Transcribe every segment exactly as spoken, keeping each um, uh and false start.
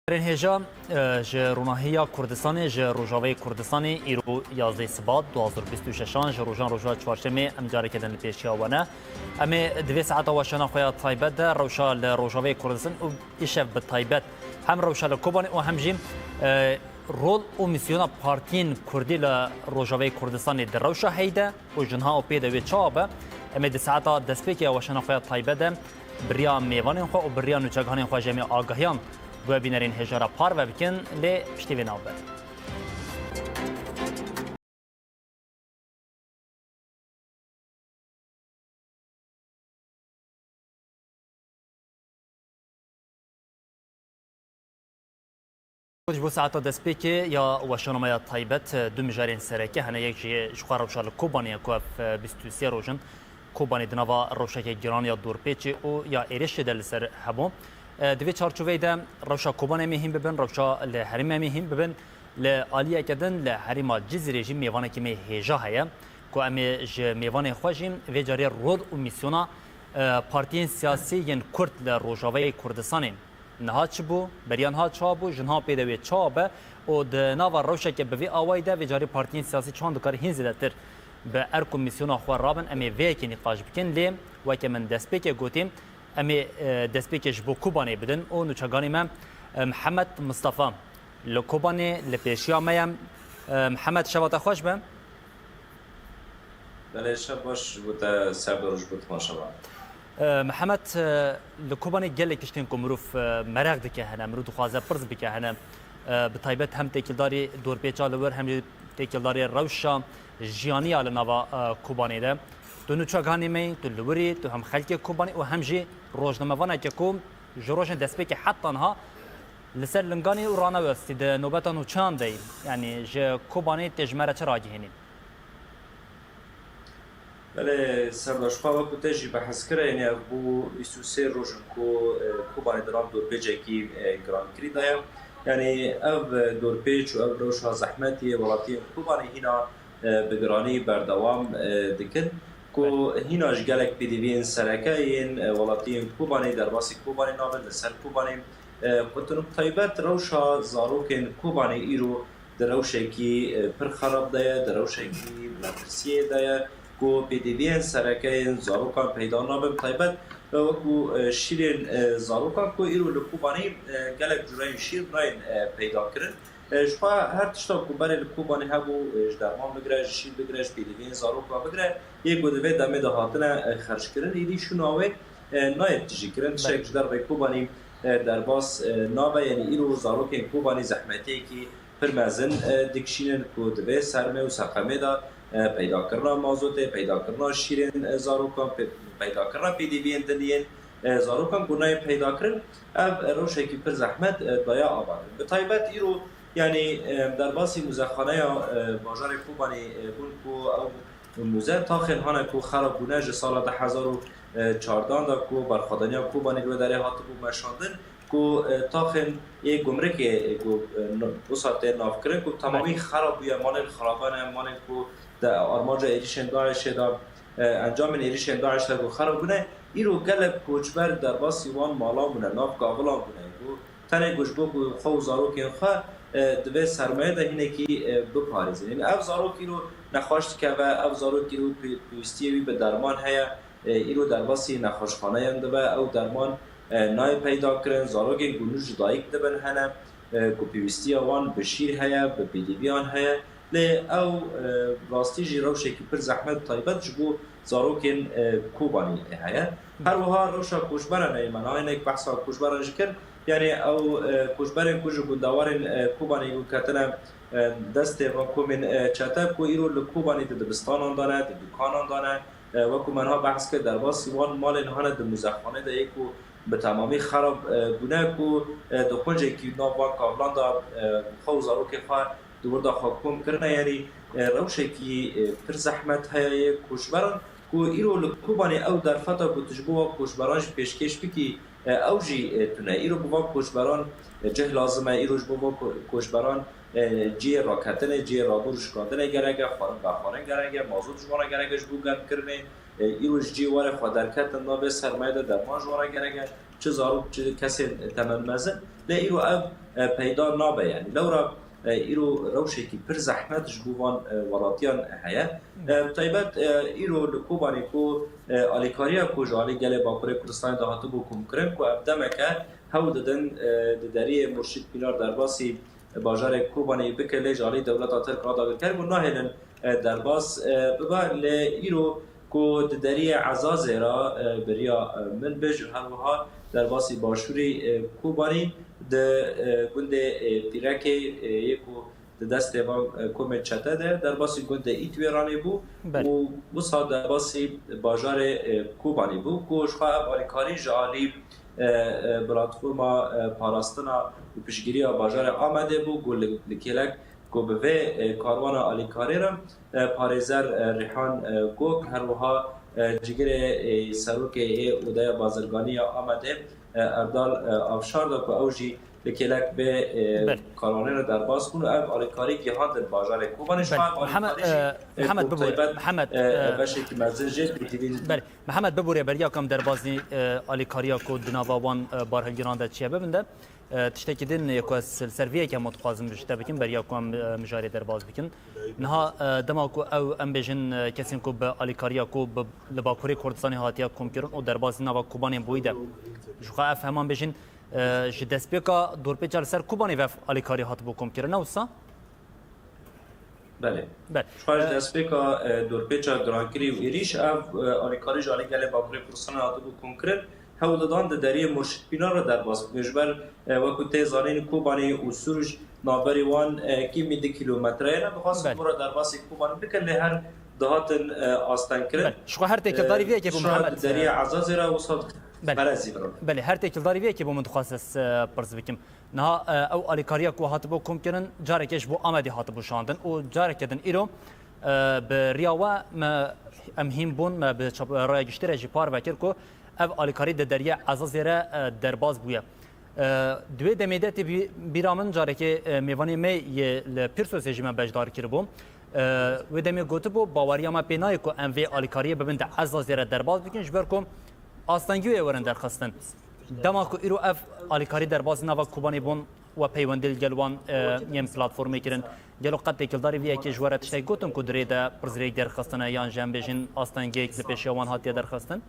Berên hêja, e, ji Ronahiya Kurdistanê, ji Rojavayê Kurdistanê, îro yazdeh Sibat du hazar bîst û şeş an, ji rojan roja çarşemê em careke din li pêşiya we ne. Em ê di vê saeta weşana xwe ya taybet de rewşa li Rojavayê Kurdistan û îşev bi taybet hem rewşa li Kobanê û hem jî, e, rol û mîsyona partiyên Kurdî li Rojavayê Kurdistanê di rewşa heyde û ji niha û pê de wê çawa be, em ê di saeta destpêkê ya weşana xwe ya taybet de bi riya mêvanên xwe û bi riya nûçegihanên xwe jî em ê agahiyan bi we bînerên hêja re parve bikin, lê piştî vê navber. Ji bo saeta destpêkê ya weşanama ya taybet, du mijarên sereke hene. Yek jî ji xwe rewşa li Kobanê ye ku ev, e, bîst û sê roj in Kobanê di nava rewşeke giran ya dorpêçê û ya êrişê de li ser hebû. E, di vê çarçoveyê de rewşa Kobanê em ê hîn bibin, rewşa li herêmê em ê hîn bibin. Li aliyeke din li herêma Cizîrê jî mêvanekî me hêja heye ku em ê ji mêvanê xwe jî vê carê rol û mîsyona, e, partiyên siyasî yên Kurd li Rojavayê Kurdistanê niha çi bû, beriya niha çawa bû, ji niha pê de wê çawa be û di nava rewşeke bi vê awayî de vê carê partiyên siyasî çawan dikare hîn zêdetir bi erk û mîsyona xwe rabin, em ê vê yekê nîqaş bikin. Lê weke min destpêkê gotî, em ê, e, destpêkê ji bo Kobanê bidin û nûçeganê me, e, Mihemed Mistefa li Kobanê li pêşiya me ye. E, Mihemed, şeva te xweş be. Belê, şev baş ji bo te, Serdar, ji bo temaşevan. E, Mihemed, e, li Kobanê gelek tiştên ku mirov, e, meraq dike hene, mirov dixwaze pirs bike hene. E, bi taybet hem têkildarî dorpêça li wir, hem jî têkildarî rewşa jiyaniya li nava, e, Kobanê de. Tu nûçeganê me yî, tu li wir î, tu hem xelkê Kobanê û hem jî rojnamevaneke ku ji rojên destpêkê heta niha li ser linganê û ranewestî di nobeta nûçeyan de yî. Yanî ji Kobanê tê ji me re çi ragihînî? Belê, Serdar, ji xwe wekî te jî behs kir, yanî ev bû bîst û sê roj in ku, e, Kobanê di nav dorpêçekî, e, girankirî de ye. Yanî ev, e, dorpêç û ev rewşa zehmetî yê welatiyên Kobanê hîna, e, bi giranî berdewam, e, dikin. Ku hîna ji gelek pêdiviyên sereke yên, e, welatiyên Kobanê derbasî Kobanê nabin, li ser Kobanê, e, qutin û bi taybet rewşa zarokên Kobanê îro di rewşekî, e, pir xerab de ye, di rewşekî metirsiyê de ye, ku pêdiviyên sereke yên zarokan peyda nabin. Bi taybet, e, wekû, e, şîrên, e, zarokan ku îro li Kobanê, e, gelek cureyên şîr nayên, e, peyda kirin. E, ji xwe her tişta ku berê li Kobanê hebû, e, ji derman bigire, ji şîr bigire, ji pêdiviyên zarokan bigire, yê ku di vê demê de hatine, e, xerckirin, êdî şûna wê, e, nayê tijîkirin. Tiştek ji dervê Kobanê, e, derbas, e, nabe, yanî îro zarokên Kobanê zehmetiyekî pir mezin, e, dikişînin ku di vê sermê û seqemê de, e, peydakirina mazotê, peydakirina şîrên, e, zarokan, pe-, peydakirina pêdiviyên din yên, e, zarokan ku nayên peydakirin, ev, e, rewşekî pir zehmet, e, daye avakirin. Bi taybet îro, yanî, e, derbasî muzexaneya, e, bajarê Kobanê, e, bûn ku ew muze taxên hane ku xerab bûne ji sala du hezar û çardan de ku berxwedaniya Kobanê li wê derê hatibû meşandin, ku, e, taxên ê gumrikê, e, ku, e, n-, wisa tê navkirin, ku temamî xerab bûye, malên xeraban e, malên ku di armanca êrişên DAIŞê de, e, encamên êrişên DAIŞ de ku xerab bûne, îro gelek koçber derbasî wan malan bûne, nav gavilan bûne, ku tenê ku ji bo ku xwe û zarokên xwe, e, di vê sermayê de hinekî, e, biparêzin. Yanî ev zarok îro nexweş dikeve, ev zarok îro pê-, pêwîstiyê wî bi derman heye, e, îro derbasî nexweşxaneyan dibe, ew derman, e, nayê peyda kirin, zarokên ku nû ji dayik dibin hene, e, ku pêwîstiya wan bi şîr heye, bi pêdiviyan heye, lê ew, e, rastî jî rewşekî pir zehmet taybet ji bo zarokên, e, Kobanî heye. Her wiha rewşa koçberan heye, me nayê nek behsa koçberan jî kir, yanî ew, e, koçberên ku ji gundewarên, e, Kobanî ku ketine, e, destê van komên, e, çete ku îro li Kobanî di dibistanan de ne, di dukanan de ne, e, wekû me niha behs kir, derbasî wan malên hane di muzexanê de yê ku bi temamî xerab, e, bûne ku, e, di quncekî nav van kavlan de, e, xwe û zarokê xwe di wir de xwe kom kirine, yanî, e, rewşekî, e, pir zehmet heye yê koçberan ku îro li Kobanê ew derfeta ku tu ji bo wan koçberan jî pêşkêş bikî, e, ew jî, e, tune. Îro bi van koçberan, e, cih lazim e, îro ji bo van ko-, koçberan, e, cihê raketinê, cihê rabûr û şikandinê gerek e, xwarin vexwarin gerek e, mazot ji wan re gerek e ji bo germkirinê, e, îro ji cihê wan re xwe derketin navê sermayê de derman ji wan re gerek e, çi zarok, çi kesên temenmezin. Lê îro ev e, peyda nabe. Yanî lewra, e, îro rewşekî pir zehmet ji bo van, e, welatiyan heye. E, bi taybet, e, îro li Kobanê ku, e, alîkariya ku ji alî gelê Bakurê Kurdistanê de hatibû komkirin, ku ev demeke hewl didin, e, di deriyê Murşîd Pînar derbasî bajarê Kobanê bike, lê ji alî dewleta Tirk re dagirker bû, nahêlin, e, derbas, e, bibe. Lê îro ku di deriyê Ezazê re, e, beriya, e, min be, ji her wiha derbasî başûrî, e, Kobanî di, e, gundê, e, Pîrekê, e, yê ku di destê van, e, komên çete de, derbasî gundê Îtwêranê bû Belê. û wisa derbasî bajarê, e, Kobanî bû, ku ji xwe ev alîkarî ji alî, e, e, platforma, e, parastina û piştgiriya bajarê Amedê bû, ku li, li kêlek ku bi vê, e, karwana alîkarî re, e, parêzer, e, Rîhan, e, Gok, her wiha, e, cigirê, e, serokê yê Odeya Bazirganî ya Amedê, e, Erdal, e, Avşar da ku ew jî li kêlek vê, e, Belê. karwanê re derbas bûn û ev alîkarî gihandin bajarê Kobanê. Ji Belê. xwe ev Mihemed, alîkarî jî, e, e, Mihemed ku bibûre, taybet, Mihemed, e, e, beşekî mezin jê têkilî Belê. Mihemed bibûre, beriya ku em derbazî, e, alîkariya ku di nava wan, e, barhilgiran de çiye bibin de, e, tiştekî din yê ku ez li ser vê yekê hema dixwazim ji te bikim, beriya ku em, e, mijarê derbaz bikin. Niha, e, dema ku ew, em bêjin, e, kesên ku bi alîkariya ku bi, li Bakurê Kurdistanê hatiye komkirin û derbazî nava Kobanê bûyî de. Ji xwe ev heman bêjin, e, ji destpêka dorpêça li ser Kobanê ve ev alîkarî hatibû komkirin, ne wisa? Belê. Belê. Ji xwe ji E, destpêka, e, dorpêça girankirî û êrîş ev, e, alîkarî ji alî gelê Bakurê Kurdistanê hatibû komkirin. Hewl didan di deriyê Murşid Pînar re derbas bikin. Ji ber, e, wekî tê zanîn Kobanê û Sûrij navberî wan, e, kêmî du kîlometre ye. Em dixwastin Belê. gora derbasî Kobanê bikin, lê her dihatin, e, astengkirin. Belê. Ji xwe her têkildarî vê yekê bû, E, Mihemed, di deriyê e, Ezazê re wisa Belê. berezî birin. Belê, her têkildarî vê yekê bû min dixwast ez, e, pirs bikim. Niha, e, ew alîkariya ku hatibû komkirin, carekê ji bo Amedê hatibû şandin û careke din îro, e, bi riya we me, em hîn bûn, me bi çap-, raya giştî re jî parve kir ku ev alîkarî di deriyê Ezazê re, e, derbas bûye. E, di wê demê de tê bî-, bîra min carekê, e, mêvanê me yê li Pîrsosê jî me beşdar kiribû. E, wê demê gotibû, baweriya me pê nayê ku em vê alîkariyê bibin di Ezazê re derbas bikin, ji ber ku astengî wê werin derxistin. Dema ku îro ev alîkarî derbasî nava Kobanê bûn we peywendî li gel wan, e, yên platformê kirin, gelo qet têkildarî vê yekê ji we re tiştek gotin ku di rê de pirsgirêk derxistine yan jî em bêjin astengiyek li pêşiya wan hatiye derxistin?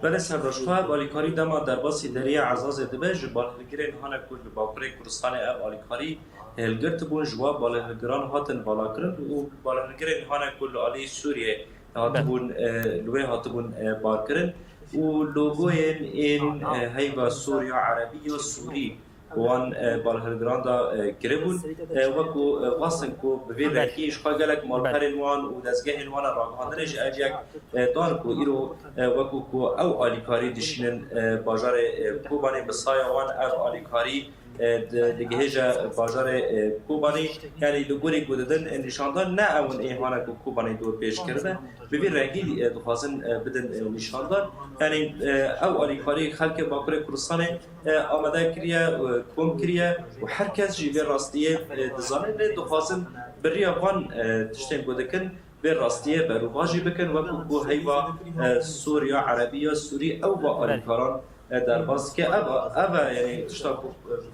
Belê, Serdar, ji xwe ev alîkarî dema derbasî deriyê Ezazê dibe, ji balhilgirên hane ku li Bakurê Kurdistanê ev alîkarî hilgirtibûn, ji wan balhilgiran hatin valakirin û balhilgirên hane ku li alî Sûriyê Belê. hatibûn, e, li wê hatibûn, e, barkirin û logoyên ên, e, heyva Sûriya Erebî ya Sûrî wan, e, balhilgiran da, e, kiribûn. E, wekû, e, xwestin ku bi vî Belê. rengî ji xwe gelek Belê. malperên wan û dezgehên wan a ragihandinê ji ev yek, e, dan ku îro, e, wekû ku ew alîkarî dişînin, e, bajarê, e, Kobanê, bi saya wan ev alîkarî e, di-, digihêje bajarê, e, Kobanê, yanî li gorî ku didin, e, nîşandan ne ew in ê hane ku Kobanê dor pêş kirine, bi vî rengî, e, dixwazin, e, bidin, e, nîşandan. Yanî, e, ew alîkarî xelkê Bakurê Kurdistanê, e, amade kiriye, e, kom kiriye û her kes jî vê rastiyê, e, dizane, lê dixwazin bi riya van, e, tiştên ku dikin, vê rastiyê berûvajî bikin, wekû ku heyva, e, Sûriya Erebî ya Sûrî ew va Belê. alîkaran, e, derbas dike. Ev, ev e, yanî tişta ku,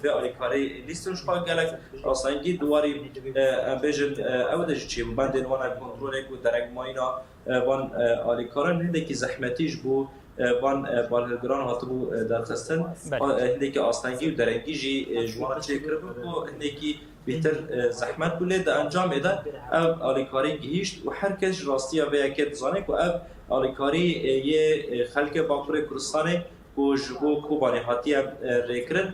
e, vê alîkarî lîstin ji xwe gelek astengî di warî, e, em bêjin, e, ew de jî çêbû bendên wan e kontrolê ku derengmayîna, e, van, e, alîkaran hindekî zehmetî ji bo, e, van, e, balhilgiran hatibû, e, derxistin. Belê. E, hindekî astengî û derengî jî, e, ji wan çêkiribû ku hindekî bêhtir, e, zehmet bû, lê di encamê de ev alîkarî gihîşt û her kes ji rastiya vê yekê dizane ku ev alîkarî, e, yê, e, xelkê Bakurê Kurdistanê ku ji bo Kobanê hatiye, e, rêkirin,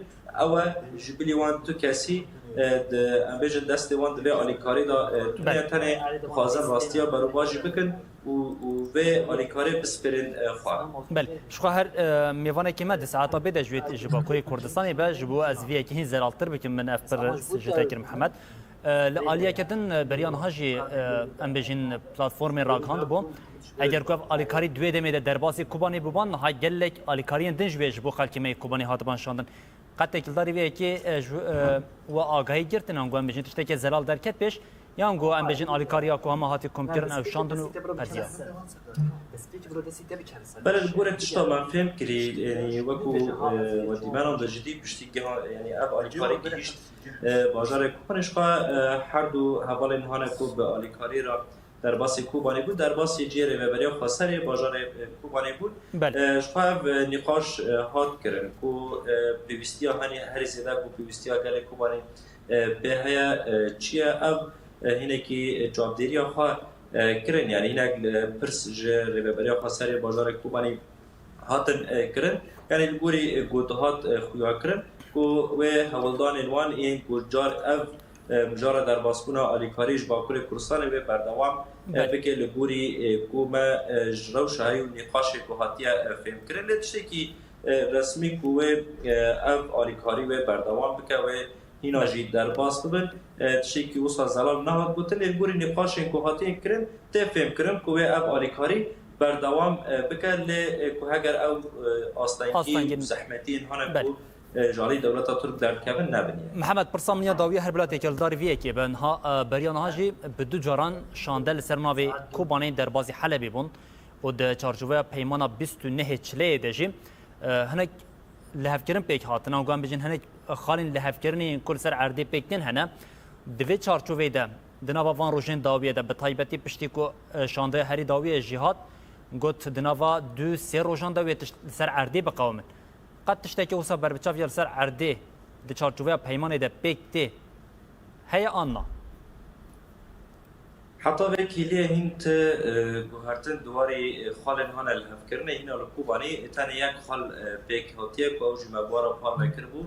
ew e ji bilî wan tu kesî, e, di, em bêjin destê wan di vê alîkarî de, e, tune Belê. tenê dixwazin rastiya berûvajî bikin û, û vê alîkarê bispêrin, e, xwe. Belê. Ji xwe her, e, mêvanekî me di saeta bê de ji wê, ji Bakurê Kurdistanê be, ji bo ez vê yekê hîn zelaltir bikim, min ev pirs ji te kir, Mihemed. E, li aliyeke din, e, beriya niha jî, e, em bêjin platformê ragihandibû. Eger ku ev alîkarî di wê demê de derbasî Kobanê biban, niha gelek alîkariyên din ji wê ji bo xelkê me yê Kobanê hatiban şandin. Qet têkildarî vê yekê, e, ji, e, we agahî girtin, ango em bêjin tiştekê zelal derket pêş, Yan ku em bêjin alîkariya ku hema hatî komkirin ew şandin û qediya. Belê li gorî tişta me fêm kirî, yanî wekû, e, we dîmenan de jidî piştî giha, yanî ev alîkarî gihîşt, e, bajarê Kobanê. Ji xwe, e, her du hevalên hane ku bi alîkarî re derbasî Kobanê bû, derbasî cihê rêveberiya xweser ê bajarê, e, Kobanê bûn. Belê. E, ji xwe ev, e, nîqaş, e, hat kirin ku, e, pêwîstiya henî herî zêde ku pêwîstiya gelê Kobanê, e, pê heye, e, çi ye? Ev, e, hinekî, e, çavdêriya xwe, e, kirin. Yanî hinek, e, pirs ji rêveberiya xweser ê bajarê Kobanê hatin, e, kirin. Yanî li gorî, e, ku dihat, e, xuya kirin ku wê hewldanên wan ên ku car ev, e, mijara derbasbûna alîkarî ji Bakurê Kurdistanê wê berdewam, e, Belê. bike li gorî, e, ku me, e, ji rewşa heyî û nîqaşê ku hatiye, e, fêmkirin. Lê tiştekî, e, resmî ku wê, e, ev alîkarî wê berdewam bike, wê hîna Belê. jî derbas bibin. E, tiştekî wisa zelal nehat gotin, lê li gorî nîqaşên ku hatiye kirin, tê fêmkirin ku wê ev alîkarî berdewam, e, bike, lê, e, ku heger ew, e, astengî Astengî. û zehmetiyên hene Belê. ku, e, ji alî dewleta Tirk derdikevin nebin. Mihemed, pirsa min ya dawî her bila têkildarî vî yekê be. Niha, e, beriya niha jî bi du caran şande li ser navê Kobanê derbasî Helebê bûn û di çarçoveya peymana bîst û nehê Çileyê de jî, e, hinek lihevkirin pêk hatin. Ango em bêjin hinek xalên lihevkirinê yên ku li ser erdê pêk tên hene. Di vê çarçoveyê de di nava van rojên dawiyê de, bi taybetî piştî ku, e, şandeya herî dawiyê jî hat, got di nava du sê rojan de wê tişt li ser erdê biqewimin. Qet tiştekî wisa berbiçav ya li ser erdê di çarçoveya peymanê de pêk tê heye an na? Heta vê kêliyê hîn ti, e, guhertin di warî, e, xalên hane lihevkirinê, hîna li Kobanê tenê yek xal, e, pêk hatiye ku ew jî me bi we re parve kiribû,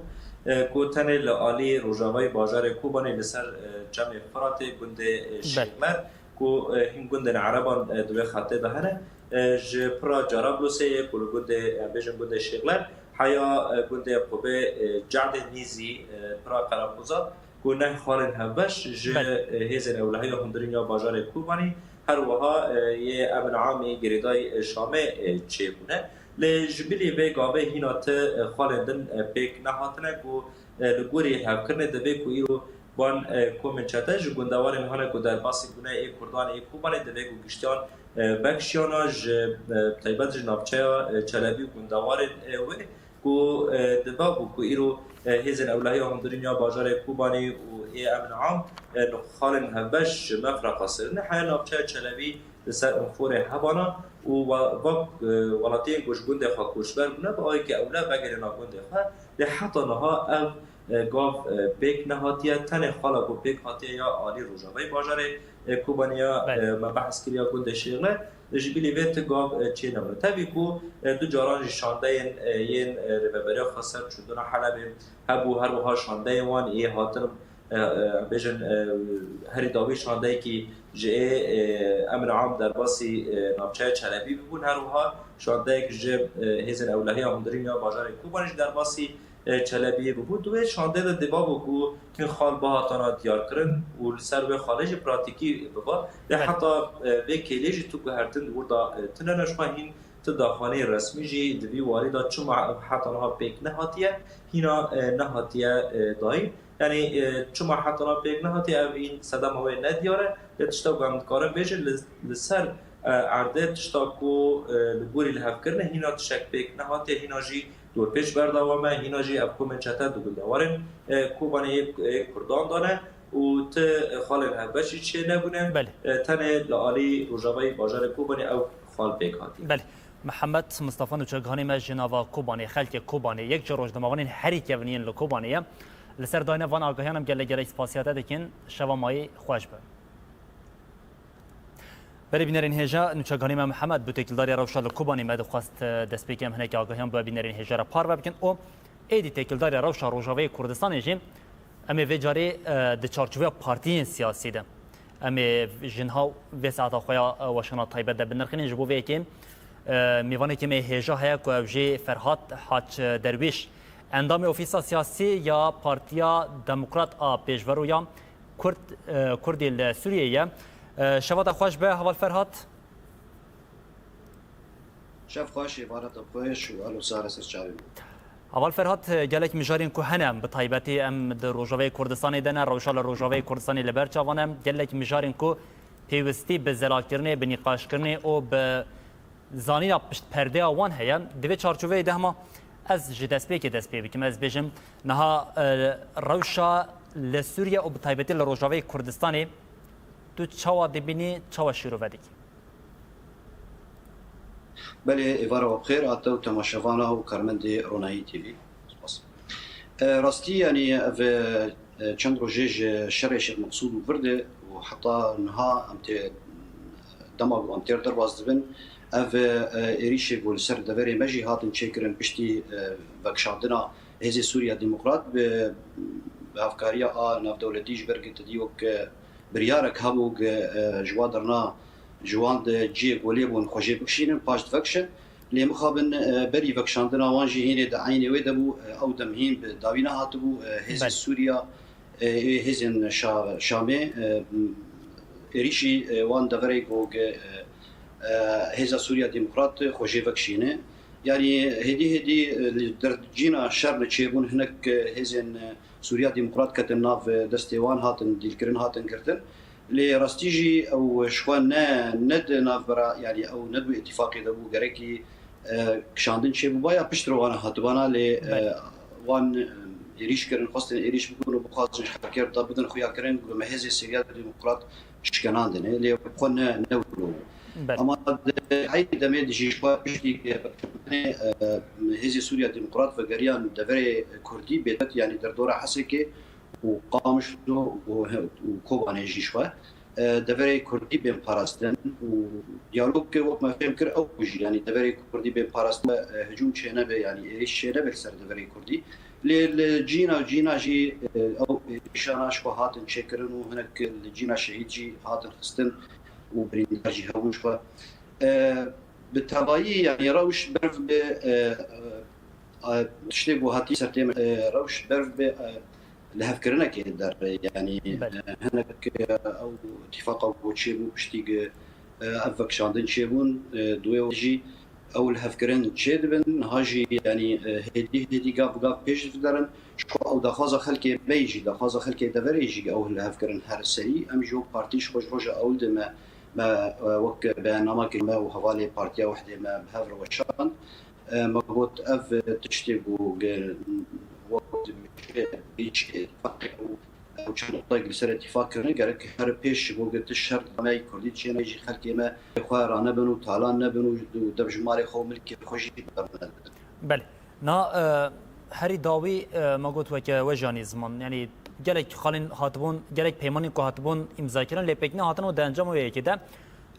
e, ku tenê li alî rojavayê bajarê Kobanê li ser, e, çemê Firatê gundê, e, Belê. Şêxler, ku, e, hîn gundên ereban, e, di wê xetê de hene, e, ji pira Carablûsê yê ku li gundê, em bêjin gundê Şêxler, heya, e, gundê Qubê, e, Cehdê Nîzî, e, pira Qereqoza, ku neh xalên hevbeş ji, Belê. e, hêzên ewlehiya hundirîn ya bajarê Kobanî, her wiha, e, yê emn amê girêdayî, e, Şamê, e, çêbûne. Lê ji bilî vê gavê hîna ti, e, xalên din, e, pêk nehatine ku, e, li gorî hevkirinê divê ku îro van, e, komên çete ji gundewarên hane ku derbasî bûne ê Kurdan ê Kobanê divê ku giştiyan, e, vekişiyana ji, e, taybet ji navçeya, e, Çelebî û gundewarên, e, wê ku, e, diva bû ku îro, e, hêzên ewlehiya hundirîn ya bajarê Kobanê û ê emn am, e, nixalên hevbeş ji me firaqasirine. Heya navçeya Çelebî li ser Unforê hebana û wa-, va, e, welatiyên ku ji gundê xwe koçber bûne, bi ayekî ewle vegerîna gundê xwe. Lê heta niha ev, e, gav, e, pêk nehatiye. Tenê xala ku pêk hatiye ya alî rojavayê bajarê, e, Kobanê ya, Belê. e, me behs kiriya gundê Şêxle. Ji bilî vê ti gav, e, çênebûne. Tevî ku, e, du caran jî şandeyên, e, yên, e, Rêveberiya Xweser çûndina Helebê hebû, her wiha şandeyên wan ê hatin, e, e, em bêjin, e, herî dawî şandeyekî ji ê, e, emn am derbasî, e, navçeya Çelebî bibûn, her wiha şandeyek ji, e, hêzên ewlehiya hundirîn ya bajarê Kobanê jî derbasî, e, Çelebiyê bibû. Di wê şandê de dibabû ku hin xal bihatana diyarkirin û li ser wê xalê jî pratîkî biba. Lê Belê. heta, e, vê kêlê jî tu guhertin di wir de, e, tune ne, ji xwe hîn ti daxwanî resmî jî di vî warî de çima ev heta niha pêk nehatiye, hîna, e, nehatiye, e, dayîn. Yanî, e, çima heta niha pêk nehatiye, ev hîn sedema wê nediyar e. Lê tişta ku em dikarin bêjin, li, li ser, e, erdê tişta ku, e, li gorî lihevkirinê hîna tiştek pêk nehatiye, hîna jî dorpêç berdewam e, hîna jî ev komên çete di gundewarên, e, Kobanê yê, yê Kurdan de ne û ti, e, xalên hevbeş jî çênebûne. Belê. E, tenê li alî rojavayê bajarê Kobanê ew xal pêk hatiye. Belê. Mihemed Mistefa nûçegihanê me ji nava Kobanê, xelkê Kobanê, yek ji rojnamevanên herî kevin yên li Kobanê ye. Li ser dayîna van agahiyan em gelek gelek spasiya te dikin. Şeva mayî xweş be. Berê bînerên hêja, nûçegihanê me Mihemed bû têkildariya rewşa li Kobanê, me dixwest, e, destpêkê em hinekî agahiyan bi we bînerên hêja re parve bikin û êdî têkildariya rewşa Rojavayê Kurdistanê jî em ê vê carê, e, di çarçoveya partiyên siyasî de. Em ê ji niha vê saeta xwe ya, e, weşana taybet de binirxînin. Ji bo vê yekê, e, mêvanekî me hêja heye ku ew jê Ferhat Haç Derwîş, endamê Ofîsa Siyasî ya Partiya Demokrat a Pêşveroya Kurd, e, Kurdî li Sûriyê ye. E, şeva te xweş be, heval Ferhat. Şev xweş, îvara te xweş û elo sare ser çavên me. Heval Ferhat, gelek mijarên ku hene, bi taybetî em di Rojavayê Kurdistanê de ne, rewşa li Rojavayê Kurdistanê li ber çavan e, gelek mijarên ku pêwistî bi zelalkirinê, bi nîqaşkirinê û bi zanîna pişt perdeya wan heye. Di vê çarçoveyê de hema ez ji destpêkê dest pê bikim. Ez bêjim, niha, e, rewşa li Sûriye û bi taybetî li Rojavayê Kurdistanê tu çawa dibînî, çawa şîrove dikî? Belê, êvara we bi xêr, a te û temaşevana û karmendê Ronahî T V. Spas. E, rastî, yanî ev, e, çend rojê ji şerê Şêx Meqsûd û vir de û heta niha em tê, dema ku em têr derbas dibin, ev, e, êrîşê ku li ser deverê me jî hatin çêkirin piştî, e, vekişandina Hêzê Sûriya Demokrat bi, bi hevkariya a navdewletî ji ber ku te dî wek, e, biryarek hebû ku, e, ji wa derna ji wan de ciyê ku lê bûn xwe jê bikişînin, paş divekişin. Lê mixabin, e, berî vekişandina wan jî hînê di eynê wê de bû, e, ew dem hîn bi dawî nehatibû, e, hêzên Belê. Sûriya, e, ê hêzên Şa-, Şamê, e, êrîşî, e, wan deverê ku, e, e, Hêza Sûriya Demokrat xwe jê vekişîne. Yanî hêdî hêdî, e, li der cîna şer li çêbûn hinek, e, hêzên, e, Sûriya Demokrat ketin nav, e, destê wan, hatin dîlkirin, hatin girtin. Lê rastî jî ew ji xwe ne, ne di navbera, yanî ew ne di wê îtîfaqê de bû, gerekî, e, kişandin çêbûbaya piştre wana hatibana, lê, e, Belê. wan, e, êrîş kirin, xwestin êrîş bikin û bixwazin ji xelkê re bidin xuyakirin ku me hêzê Sûriya Demokrat şikenandine, lê xwe ne, ne wilo bû. Belê. Ama di eynî demê de jî ji xwe piştî, e, hêzê Sûriya Demokrat vegeriyan deverê Kurdî bêdek, yanî derdora Hesekê û Qamişlo û he-, û Kobanê jî ji xwe, e, deverê Kurdî bên parastin û diyalog ke wek me fêm kir ew bû jî, yanî deverê Kurdî bên parastin, e, hicûm çênebe, yanî êrîş çênebe li ser deverê Kurdî. Lê li cîna û cîna jî, e, ew êrîşana ji xwe hatin çêkirin û hinek li cîna şehîd jî hatin xistin û birîndar jî hebûn ji xwe. E, bi tevayî, yanî rewş ber bi, e, e, e, tiştê ku hatî ser tê me, e, rewş ber bi, e, lihevkirinekê der, yanî, Belê. e, hinek, e, ew îtîfaqa ku çêbû piştî ku, e, ev vekişandin çêbûn, e, di wê jî ew lihevkirin çêdibin, niha jî, yanî, e, hêdî hêdî gav bi gav pêş diderin. Ji xwe ew daxwaza xelkê me yî jî, daxwaza xelkê deverê jî ew lihevkirin her serî. Em jî wek partî ji xwe ji roja ewil de me, me, e, wek beyannamekê me û hevalê Partiya Wehdê me bi hev re weşand. E, me got, ev tiştê ku ge-, wek dibêje, îtîfaqê ew, ew çend noktek li ser îtîfaq kirine, gerek her pêş ji bo ge ti şer me yî Kurdî çêne jî xelkê me xwe ranebin û talan nebin û, û dev ji malê xwe û milkê xwe jî bernedin. Belê. Na, e, herî dawî, e, me got weke we jî anî ziman. Yanî gelek xalên hatibûn, gelek peymanên ku hatibûn îmzakirin, lê pêk nehatin û di encama wê yekê de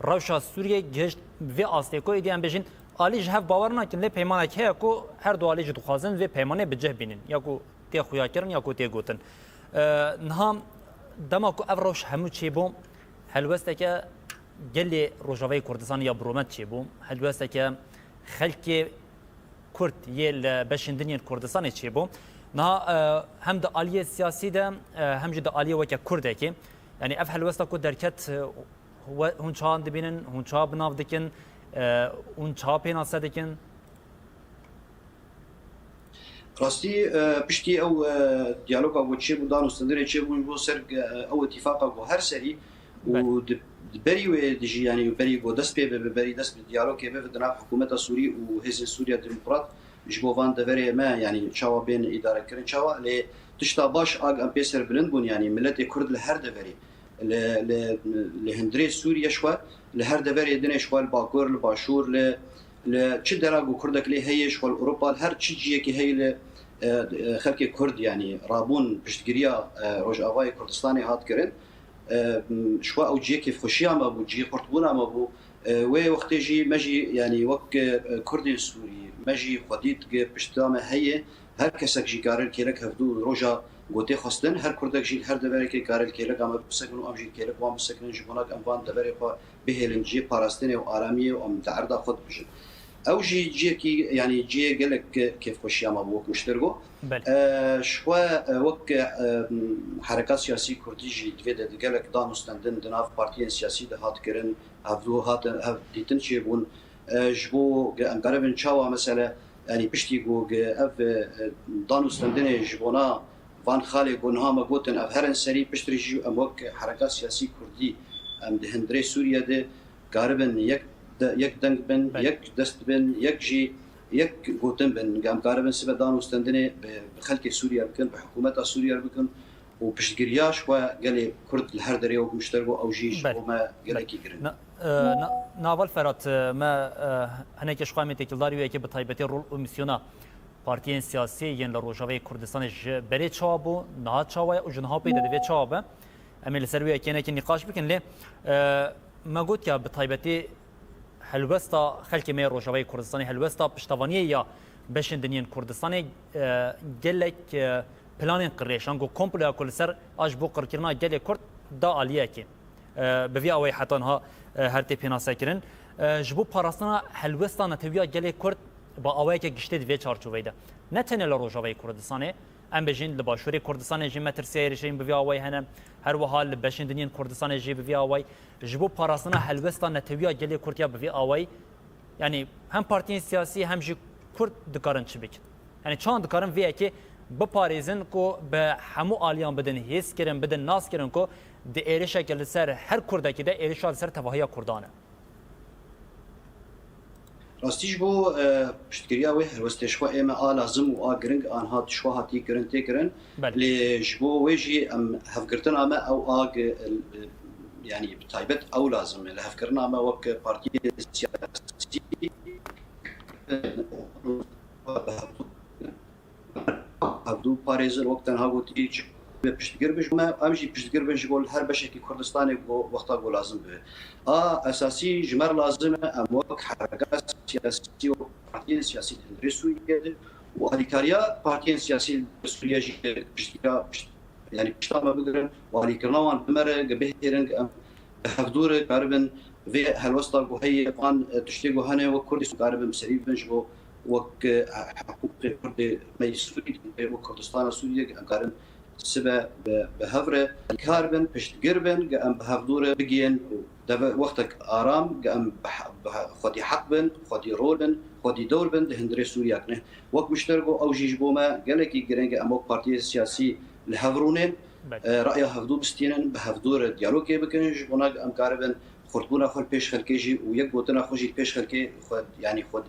rewşa Sûriyê gihişt vê astê ku êdî em bêjin alî ji hev bawer nakin, lê peymanek heye ku her du alî jî dixwazin vê peymanê bi cih bînin. Ya ku tê xuyakirin ya ku tê gotin. E, niha dema ku ev rewş hemû çêbû, helwesteke gelê Rojavayê Kurdistanê ya bi rûmet çêbû, helwesteke xelkê Kurd yê li beşên din yên Kurdistanê çêbû. Niha, e, hem di aliyê siyasî de, e, hem jî di aliyê weke Kurdekê, yanî ev helwesta ku derket, e, we, hûn çawa dibînin, hûn çawa bi nav dikin, e, hûn çawa pênase dikin? Rastî, e, piştî ew, e, diyaloga ku çêbû, dan û standinê çêbûn ji bo ser, e, ew îtîfaqa ku her serî û Belê. di, di berî wê de jî, yanî berî ku dest pê bibe, berî dest bi diyalogê bibe di nav hikûmeta Sûrî û Hêzên Sûriya Demokrat ji bo van deverê me, yanî çawa bên îdarekirin, çawa, lê tişta baş a ku em pê serbilind bûn, yanî miletê Kurd li her deverê, li, li, li hundirê Sûriyê ji xwe, li her deverê dinê ji xwe, li Bakur, li Başûr, li, li çi dera ku Kurdek lê heye, ji xwe li Ewropa, li her çi ciyekê heye li, e, e, xelkê Kurd, yanî rabûn piştgiriya, e, Rojavayê Kurdistanê hat kirin. E, ji xwe ew cihê kêfxweşiya me bû, cihê xurtbûna me bû. E, wê wextê jî me jî, yanî wek, e, Kurdên Sûrî, me jî xwedî dike pişta me heye. Her kesek jî kare li kêlek hevdû roja gotê xwestin. Her Kurdek jî li her deverekê kare li kêleka me bisekine û em jî li kêlek wan bisekinin, ji bona ku em van deverê xwe bihêlin cihê parastinê û aramiyê û em li erda xwe dibijin. Ew jî cihekî, yanî cihê gelek kêfxweşiya me bû, wek min ji te re got. Belê. E, ji xwe, e, wek, e, hereka siyasî Kurdî jî di vê de di gelek dan û stendin di nav partiyên siyasî de hat kirin, hevdû hatin, hev dîtin çêbûn. E, ji bo ge-, em karibin çawa mesele, Yanî piştî ku ev, e, dan û stendinê ji bona van xalê ku niha me gotin, ev herin serî, piştre jî em wek hereka siyasî kurdî em di hundirê Sûriye de karibin yek de, yek deng bin, Belê. yek dest bin, yek jî yek gotin bin. Em karibin sibe dan û stendinê bi, bi xelkê Sûriye bikin, bi hikûmeta Sûriye bikin û piştgiriya ji xwe gelê Kurd li her derê wek mişter bû, ew jî ji Belê. bo me gelekî girin. Na-, e, na-, Naval Ferhat, e, me, e, hinekê ji xwe em ê têkildar wê yekê bi taybetî rol û misyona partiyên siyasî yên li Rojavayê Kurdistanê ji berê çawa bû, niha çawa ye û ji niha pê de divê çawa be? Em ê li ser wê yekê hinekî nîqaş bikin, lê, e, me got ya bi taybetî helwesta xelkê me yê Rojavayê Kurdistanê, helwesta piştevaniyê ya beşên din yên Kurdistanê, e, gelek, e, planên qirêj, ango komploya ku li ser a ji bo qirkirina gelê Kurd da aliyekê. E, bi vî awayî heta niha, e, her tê pênasekirin. E, ji bo parastina helwesta netewiya gelê Kurd bi awayeke giştî di vê çarçoveyê de. Ne tenê li Rojavayê Kurdistanê, em bêjin li Başûrê Kurdistanê jî metirsiyayê rêşeyîn bi vî awayî hene, her wiha li beşên din yên Kurdistanê jî bi vî awayî. Ji bo parastina helwesta netewiya gelê Kurd ya bi vî awayî, yanî hem partiyên siyasî hem jî Kurd dikarin çi bikin? Yanî çawan dikarin vê yekê biparêzin ku bi hemû aliyan bidin hêzkirin, bidin naskirin ku di êrişeke li ser her Kurdekî de êrişa li ser tevahiya Kurdan e? Rastî ji bo, e, piştgiriya wê helwestê ji xwe ê me a lazim û a giring anha ji xwe hatî kirin tê kirin. Belê. Lê ji bo wê jî em hevgirtina me ew a gi-, e, yanî bi taybet ew lazim e. Li hevkirina me wek partiyê siyasî hevdû parêzin wek tenha gotî, piştgir bin ji me, em jî piştgir bin ji bo li her beşekî Kurdistanê ku wexta ku lazim bibe. A esasî ji me re lazim e, em wek hereka siyasî, wek partiyên siyasî li hundirê Sûriyê de û alîkariya partiyên siyasî li Sûriye jî piştgiriya, pişt-, yanî pişta me bigirin û alîkirina wan bi me re bihêrin, em bi hevdû re karibin vê helwesta ku heye van, e, tiştê ku hene wek Kurdî karibin bi serî bibin ji bo wek, e, hiqûqê Kurdê me yê Sûrî, wek Kurdistana Sûriyê em karin sibe bi, bi hev re kar bin, piştgir bin, ku em bi hevdû re bigihên û deve wextek aram, ku em bi he-, bi he-, xwedî heq bin, xwedî rol bin, xwedî dewr bin di hundirê Sûriye ne. Wek mişter got, ew jî ji bo me gelekî giring e, em wek partiyê siyasî li hev rûnên, Belê. e, raya hevdû bistînin, bi hevdû re diyalogê bikin, ji bona em karibin xurtbûna xwe li pêş xelkê jî û yek gotina xwe jî li pêş xelkê xwe, yanî xwe,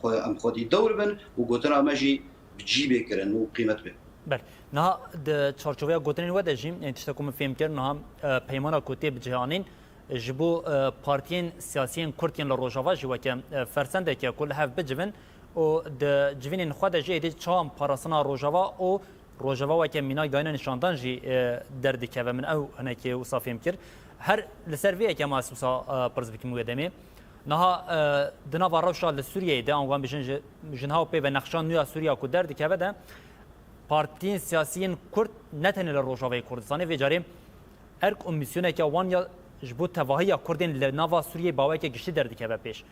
xwe, em xwedî dewr bin û gotina me jî bi cî bê kirin û qîmet bê. Belê. Niha di çarçoveya gotinên we de jî, ên tiştek ku min fêm kir, niha, e, peymana ku tê bicihanîn, ji bo, e, partiyên siyasiyên Kurd yên li Rojava jî weke, e, fersendeke ku li hev bicivin û di civînên xwe de jî êdî çawan parastina Rojava û Rojava weke mînak dayîna nîşandan jî, e, derdikeve. Min ew hinekî wisa fêm kir. Her li ser vê yekê ma ez wisa, e, pirs bikim wê demê. Niha, e, di nava rewşa li Sûriyeyê de, an wan bijin ji, ji niha û pê ve nexşa nû ya Sûriya ku derdikeve de, partiyên siyasiyên Kurd ne tenê li Rojavayê Kurdistanê, vê carê erk û mîsyoneke wan ya ji bo tevahiya Kurdên li nava Sûriyeyê baweke giştî derdikeve pêş.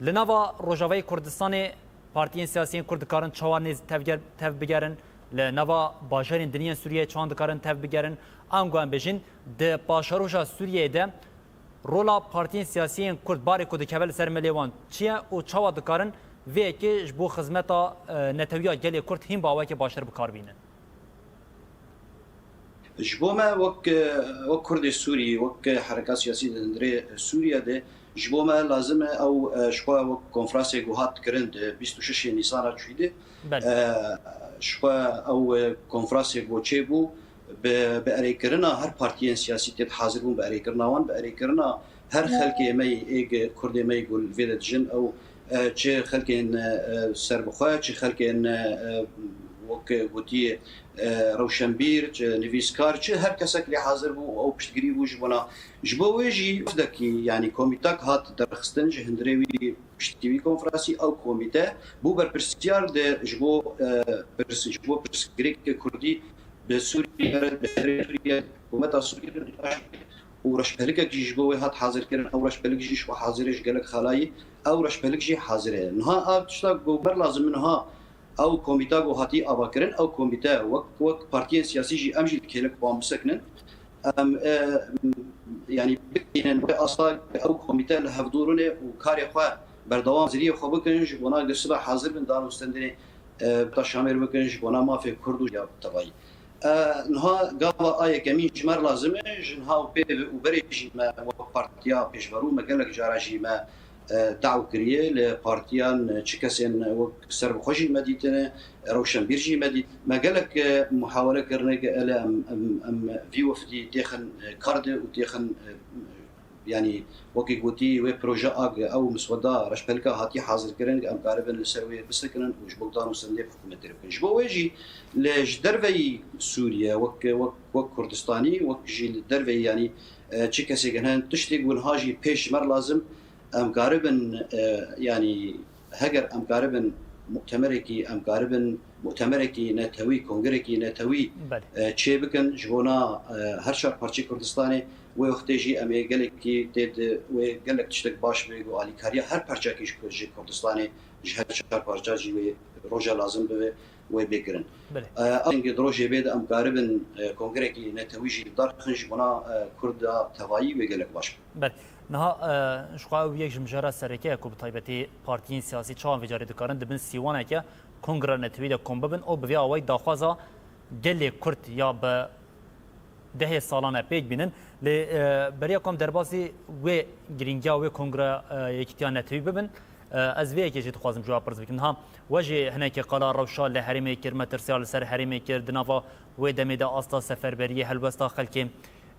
Li nava Rojavayê Kurdistanê partiyên siyasiyên Kurd dikarin çawa nêz tevger-, tev bigerin? Li nava bajarên din yên Sûriyeyê çawan dikarin tev bigerin? Ango em bêjin, di paşeroja Sûriyeyê de rola partiyên siyasiyên Kurd, barê ku dikeve li ser milê wan çi ye û çawa dikarin vê yekê ji bo xizmeta, e, netewiya gelê Kurd hîn bi awayekê baştir bi kar bînin? Ji bo me wek, wek Kurdê Sûrî, wek hereka siyasî di hundirê Sûriye de, ji bo me lazim e ew, e, ji xwe wek konferansê ku hat kirin di bîst û şeş Nîsana çûyî de, Belê. e, ji xwe ew, e, konferansê ku çêbû, bi, bi erêkirina her partiyên siyasî tê hazir bûn, bi erêkirina wan, bi erêkirina her xelkê me yê êg Kurdê me yê ku li vê de dijin, ew, e, çi xelkên, e, serbixwe, çi xelkên, e, wek gotiye, e, rewşenbîr, çi nivîskar, çi her kesek lê hazir bû û ew piştgirî bû ji bona. Ji bo wê jî wextekî, yanî komîtek hat derxistin ji hundirê wî piştî wî konferansî, ew komîte bû berpirsiyar de ji bo, e, pirs-, ji bo pirsgirêkê Kurdî bi Sûriye re, bi herê Sûriye, hikûmeta Sûriye re nîqaş û reşbelikek jî ji bo wê hat hazirkirin. Ew reşbelik jî ji xwe hazir e ji gelek xalayî. Ew reşbelik jî hazir e. Niha ev tişta ku ber lazim e niha ew komîta ku hatî avakirin, ew komîte wek, wek partiyên siyasî jî em jî li kêlek wan bisekinin. Em, e, yanî bigihînin wê asta ew komîte li hevdû rûnê û karê xwe berdewam haziriyê xwe bikin, ji bona gir sibe hazir bin dan û stendinê, e, taşamêr bikin, ji bona mafê Kurd û ya tevayî. E, niha gava a yekemîn ji me re lazim e, ji niha û pê ve û berê jî me wek partiya pêşverû me gelek cara jî me, e, daw kiriye li partiyan, e, çi kesên wek serbixwe jî me dîtine, e, rewşenbîr jî me dît. Me gelek, e, muhawele kirine ke ele em, em, em vî wefdî têxin, e, kar de û têxin, e, yanî wekî gotî wê proje a ge ew misweda reşbelka hatî hazirkirin, em karibin li ser wê bisekinin û ji bo dan û stendê bi hikûmetê re bikin. Ji bo wê jî li ji derveyî Sûriye, wek, wek, wek Kurdistanî, wek jî li derveyî, yanî, e, çi kesêk hene, tiştê ku niha jî pêş ji me re lazim, em karibin, e, yanî heger em karibin mutemerekî, em karibin mutemerekî netewî, kongrekî netewî, Belê. e, çê bikin ji bona, e, her çar parçeyê Kurdistanê. Wê wextê jî em ê gelekî tê di wê gelek tiştek baş bê ku alîkariya her parçekî ji Kur-, ji Kurdistanê, ji her çar parça jî wê roja lazim bibe wê bê kirin. Belê. E, a dengê di rojê bê de em karibin, e, kongrekî netewî jî li dar xin ji bona, e, Kurda tevayî wê gelek baş be. Belê. Niha, e, ji xwe ew yek ji mijara sereke ye ku bi taybetî partiyên siyasî çawan vê carê dikarin di bin sîwaneke kongra netewî de kom bibin û bi vê awayî daxwaza gelê Kurd ya bi dehê salan e pêk bînin. Lê, e, beriya ku em derbasî wê girîngiya wê kongra, e, yekîtiya netewî bibin, e, ez vê yekê jî dixwazim ji we pirs bikim. Niha we jî hinekî qala rewşa li herêmê kir, metirsiya li ser herêmê kir, di nava wê demê de asta seferberiyê, helwesta xelkê,